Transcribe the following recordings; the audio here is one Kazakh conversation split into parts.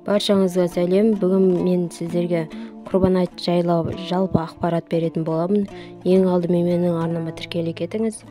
Баршаңызға сәлем. Бүгін мен сіздерге Құрбан айт жайлы жалпы ақпарат беретін боламын. Ең алдымен менің арнама тіркеле кетіңіз.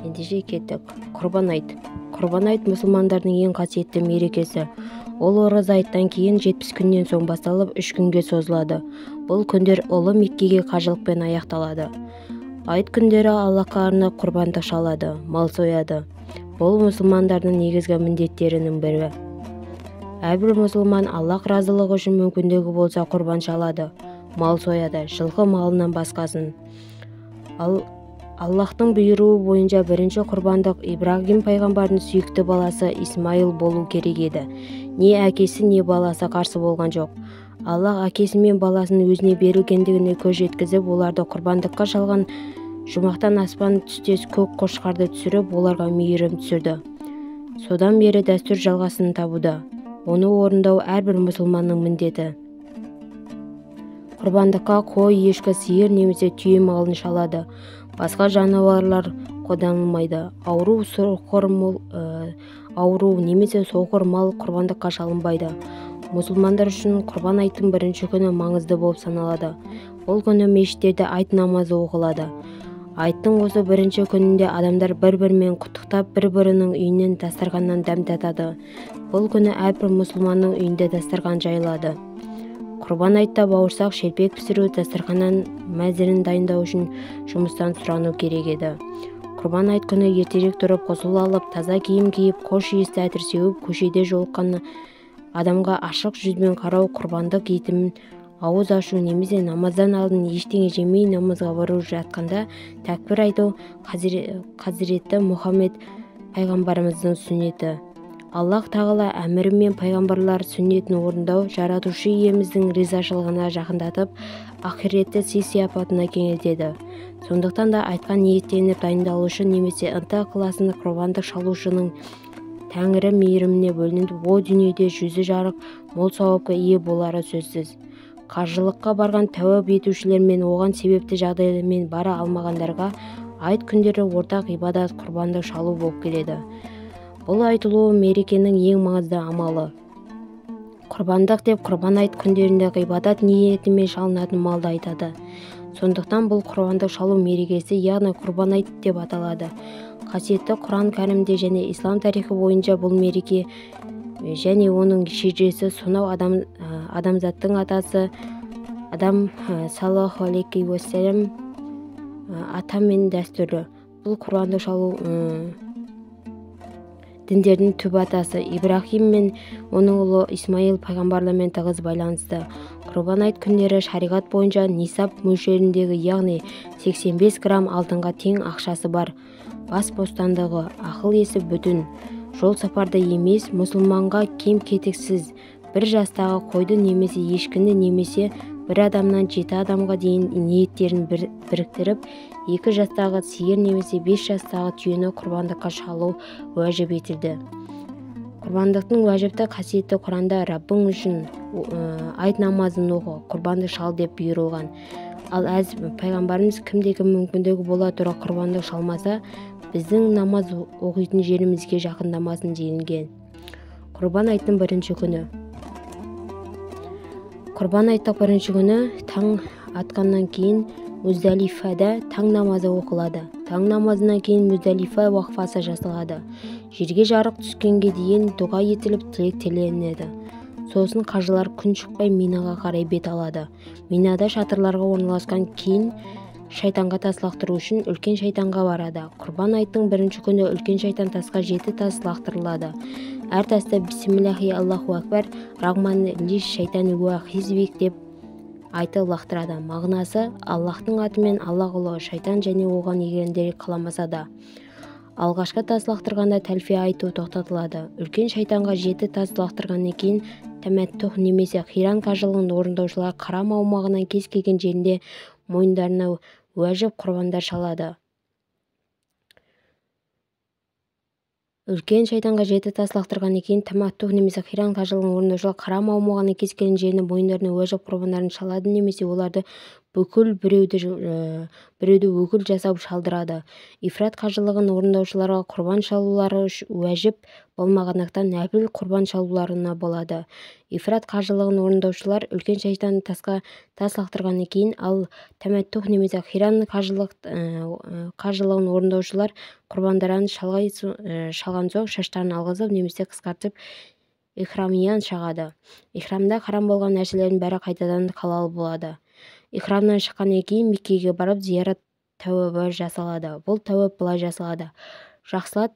Ендеше кеттік. Құрбан айт. Құрбан айт мұсылмандардың ең қасиетті мерекесі. Ол ораза айттан кейін 70 күннен соң басталып 3 күнге созылады. Бұл күндер ұлы Меккеге қажылықпен аяқталады. Айт күндері Аллаһқа арнап құрбандық шалады, мал сояды. Бұл мұсылмандардың негізгі міндеттерінің бірі. Әрбір мұсылман Аллаһ разылығы үшін мүмкіндігі болса құрбан шалады, мал сояды, жылқы малынан басқасын. Ал Аллаһтың бұйыруы бойынша бірінші құрбандық Ибрагим пайғамбардың сүйікті баласы Исмаил болу керек еді. Не әкесі, не баласы қарсы болған жоқ. Аллаһ әкесі мен баласын өзіне берілгендігіне көз жеткізіп, оларды құрбандыққа шалған жұмақтан аспан түстес көк қошқарды түсіріп, оларға мейірім түсірді. Содан бері дәстүр жалғасын табуда. Оны орындау әрбір мұсылманның міндеті. Құрбандыққа қой, ешкі, сиыр немесе түйе малын шалады. Басқа жануарлар қолданылмайды. Ауру, ауру немесе соқыр мал құрбандыққа шалынбайды. Мұсылмандар үшін Құрбан айттың бірінші күні маңызды болып саналады. Бұл күні мешіттерде айт намазы оқылады. Айттың осы бірінші күнінде адамдар бір-бірімен құттықтап, бір-бірінің үйінен дастарханнан дәм татады. Бұл күні әрбір мұсылманның үйінде дастархан жайылады. Құрбан айтта бауырсақ, шелпек пісіру, дастарханнан мәзірін дайындау үшін жұмыстан сұрану керек еді. Құрбан айт күні ертерек тұрып, ғұсыл алып, таза киім киіп, хош иісті әтір сеуіп, көшеде жолыққан адамға ашық жүзбен қарау, құрбандық етін ауыз ашу немесе намаздан алдын ештеңе жемей намазға бару жатқанда тәкбір айту Хазіреті Мұхаммед пайғамбарымыздың сүннеті. Аллаһ тағала әмірі мен пайғамбарлар сүннетін орындау жаратушы иеміздің ризашылығына жақындатып, ақиретті сый-сияпатына кеңелтеді. Сондықтан да айтқан ниеттеніп дайындалушы немесе ынта-ықыласын құрбандық шалушының тәңірі мейіріміне бөлініп, о дүниеде жүзі жарық, мол сауапқа ие болары сөзсіз. Қажылыққа барған тәуап етушілер мен оған себепті жағдаймен бара алмағандарға айт күндері ортақ ғибадат құрбандық шалу болып келеді. Бұл айтылуы мерекенің ең маңызды амалы. Құрбандық деп құрбан айт күндерінде ғибадат ниетімен шалынатын малды айтады. Сондықтан бұл құрбандық шалу мерекесі, яғни құрбан айт деп аталады. Қасиетті Құран кәрімде және ислам тарихы бойынша бұл мереке және оның шежіресі сонау адамзаттың атасы Адам саллаллаху алейхи уассалам ата мен дәстүрі. Бұл құрбандық шалу діндердің түп атасы Ибрахим мен оның ұлы Исмаил пайғамбарлармен тығыз байланысты. Құрбан айт күндері шариғат бойынша нисап мөлшеріндегі, яғни 85 грамм алтынға тең ақшасы бар, бас бостандығы, ақыл есі бүтін, жол сапарда емес, мұсылманға кем кетіксіз бір жастағы қойды немесе ешкіні немесе бір адамнан 7 адамға дейін ниеттерін біріктіріп, 2 жастағы сиыр немесе 5 жастағы түйені құрбандыққа шалу уәжіп етілді. Құрбандықтың уәжіпті қасиетті Құранда Раббың үшін айт намазын оқы, құрбандық шал деп бұйырылған. Ал әз пайғамбарымыз кімде-кім мүмкіндігі бола тұра құрбандық шалмаса, біздің намаз оқитын жерімізге жақындамасын делінген. Құрбан айттың бірінші күні. Құрбан айттың бірінші күні таң атқаннан кейін Муздалифада таң намазы оқылады. Таң намазынан кейін Муздалифа уақфасы жасалады. Жерге жарық түскенге дейін дұға етіліп, тілек тіленеді. Сосын қажылар күн шықпай Минаға қарай бет алады. Минада шатырларға орналасқан кейін шайтанға тас лақтыру үшін үлкен шайтанға барады. Құрбан айттың бірінші күні үлкен шайтан тасқа 7 тас лақтырылады. Әр таста Бисмиллахи Аллаху акбар, Рахман лиш шайтан уа хизбик деп айты лақтырады. Мағынасы Аллаһтың атымен Аллаһ ұлы, шайтан және оған ергендер қаламаса да. Алғашқы тас лақтырғанда тәлфия айту тоқтатылады. Үлкен шайтанға 7 тас лақтырғаннан кейін тәмәттү немесе қиран қажылығын орындаушылар харам аумағынан кез келген жерінде мойындарына уәжіп құрбандар шалады. Үлкен шайтанға 7 тас лақтырғаннан кейін тәмәттү немесе қиран қажылығын орындаушылар харам аумағынан кез келген жерінде мойындарына уәжіп құрбандарын шалады немесе оларды Бүкіл біреуді өкіл жасап шалдырады. Ифрат қажылығын орындаушыларға құрбан шалулары уәжіп болмағандықтан нәпіл құрбан шалуларына болады. Ифрат қажылығын орындаушылар үлкен шайтан тасқа тас лақтырғаннан кейін, ал тәмәттүғ немесе қиран қажылығын орындаушылар құрбандарын шалған соң шаштарын алғызып немесе қысқартып ихрамиян шағады. Ихрамда харам болған нәрселердің бәрі қайтадан халал болады. Ихрамнан шыққаннан кейін Меккеге барып зиярат тәуабы жасалады. Бұл тәуап былай жасалады. Жақсылап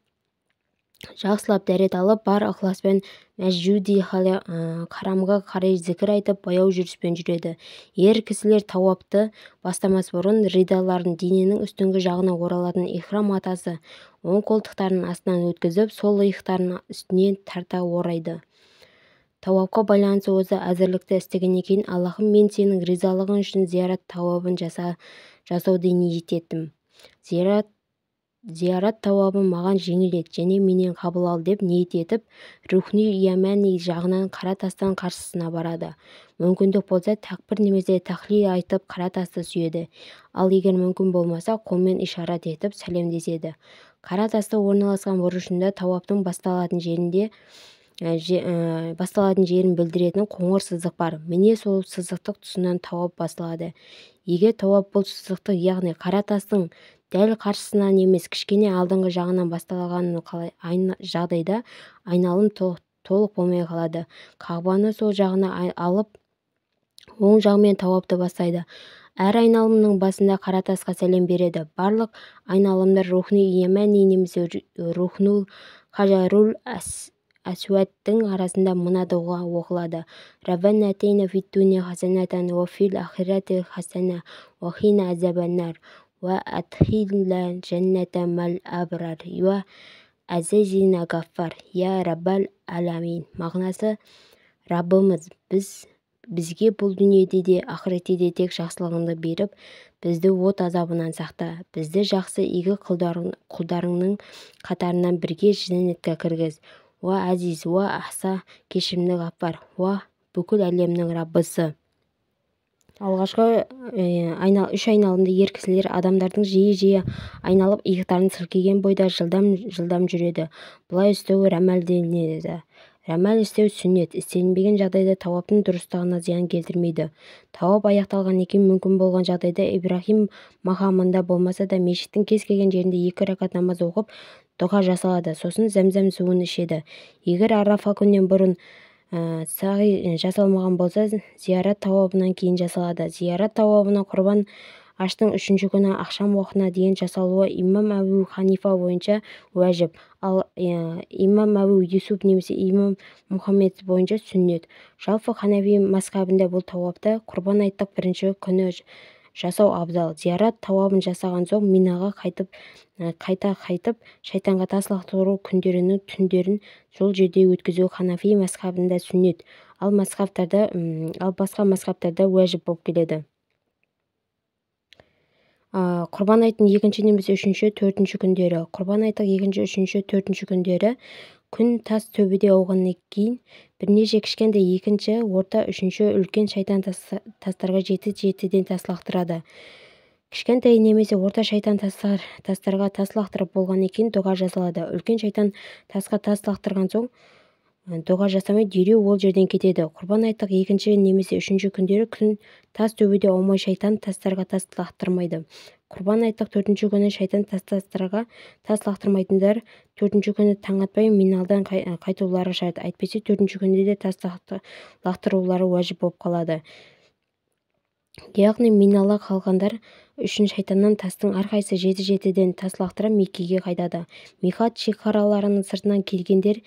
дәрет алып, бар ықыласпен мәсжиди харамға қарай зікір айтып, баяу жүріспен жүреді. Ер кісілер тауапты бастамас бұрын ридаларын дененің үстіңгі жағына оралатын ихрам матасы оң қолтықтарының астынан өткізіп, сол иықтарының үстіне тарта орайды. Тауапқа байланысты осы әзірлікті істегеннен кейін, Аллахым, мен сенің ризалығың үшін зиярат тауабын жасауды ниет еттім. Зиярат тауабын маған жеңіл ет және менен қабыл ал деп ниет етіп, Рухни Ямани жағынан қара тастан қарсысына барады. Мүмкіндік болса, тәкбір немесе тахлил айтып, қара тасты сүйеді. Ал егер мүмкін болмаса, қолмен ишарат етіп, сәлемдеседі. Қара тасты орналасқан бұрышында тауаптың басталатын жерін білдіретін қоңыр сызық бар. Міне сол сызықтық тұсынан тауап басталады. Егер тауап бұл сызықтық, яғни қара тастың дәл қарсысынан емес, кішкене алдыңғы жағынан басталған жағдайда айналым толық болмай қалады. Қағбаны сол жағына алып, оң жағымен тауапты бастайды. Әр айналымның басында қара тасқа сәлем береді. Барлық айналымдар Рухни Ямани немесе Рухнул Хажарул Әсуәттің арасында мына дұға оқылады. Раббана атина фид дуния хасанатан уа фил ахирати хасана уа қина азабаннар уа адхилна жанната мал абрар уа азизина гаффар я раббал аламин. Мағынасы: Раббымыз, бізге бұл дүниеде де, ақыретте де тек жақсылығыңды беріп, бізді от азабынан сақта. Бізді жақсы игі құлдарыңның қатарынан бірге жәннатқа кіргіз. Уа әзиз, уа аса кешірімді ғаппар, уа бүкіл әлемнің Раббысы. Алғашқы үш айналымда ер кісілер адамдардың жиі-жиі айналып, иықтарын сілкеген бойда жылдам-жылдам жүреді. Бұлай істеу рәмәл делінеді. Рәмәл істеу сүннет, істелінбеген жағдайда тауаптың дұрыстығына зиян келтірмейді. Тауап аяқталғаннан кейін мүмкін болған жағдайда Ибрахим мақамында болмаса да мешіттің кез келген жерінде 2 ракат намаз оқып, дұға жасалады, сосын зәмзәм суын ішеді. Егер Арафа күнінен бұрын сағи жасалмаған болса, зиярат тауабынан кейін жасалады. Зиярат тауабына құрбан аштың 3-ші күні ақшам уақытына дейін жасалуы имам Әбу Ханифа бойынша уәжіп, ал имам Әбу Юсуф немесе имам Мұхаммед бойынша сүннет. Жалпы Ханафи мазхабында бұл тауапты құрбан айттық бірінші күні жасау абзал. Зиярат тауабын жасаған соң Минаға қайта қайтып, шайтанға тас лақтыру күндерінің түндерін сол жерде өткізу Ханафи мазхабында сүннет, ал басқа мазхабтарда уәжіп болып келеді. Құрбан айттың 2-ші немесе 3-ші, 4-ші күндері. Құрбан айттың 2-ші, 3-ші, 4-ші күндері күн тас төбеде ауғаннан кейін бірнеше кішкентай 2-ші, орта, 3-ші үлкен шайтан тастарға 7-7-ден тас лақтырады. Кішкентай немесе орта шайтан тастарға тас лақтырып болғаннан кейін дұға жасалады. Үлкен шайтан тасқа тас лақтырған соң дұға жасамай дереу ол жерден кетеді. Құрбан айттық 2-ші немесе 3-ші күндері күн тас төбеде аумай шайтан тастарға тас лақтырмайды. Құрбан айттық 4-ші күні шайтан тастарға тас лақтырмайтындар 4-ші күні таң атпай Минадан қайтулары шарт. Әйтпесе 4-ші күнде де тас лақтырулары уәжіп болып қалады. Яғни Минала қалғандар үшін шайтаннан тастың әрқайсысы 7-7-ден тас лақтырып Меккеге қайтады. Миқат шекараларының сыртынан келгендер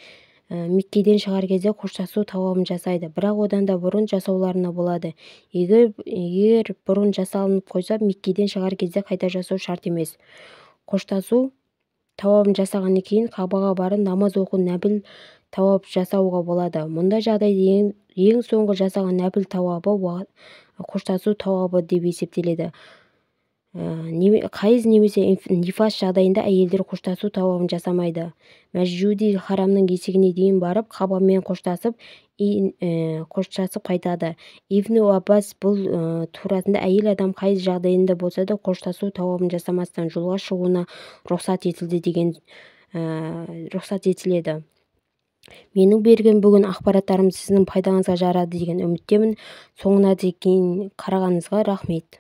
Меккеден шығар кезде қоштасу тауабын жасайды, бірақ одан да бұрын жасауларына болады. Егер бұрын жасалынып қойса, Меккеден шығар кезде қайта жасау шарт емес. Қоштасу тауабын жасағаннан кейін Қағбаға барып намаз оқу, нәпіл тауап жасауға болады. Мұндай жағдайда ең соңғы жасаған нәпіл тауабы қоштасу тауабы деп есептеледі. Хайыз немесе нифас жағдайында әйелдер қоштасу тауабын жасамайды. Мәсжиди Харамның есігіне дейін барып, Қағбамен қоштасып қайтады. Ибн Аббас бұл турасында әйел адам хайыз жағдайында болса да қоштасу тауабын жасамастан жолға шығуына рұқсат етілді деген рұқсат етіледі. Менің берген бүгін ақпараттарым сіздің пайдаңызға жарады деген үміттемін. Соңына дейін қарағаныңызға рахмет.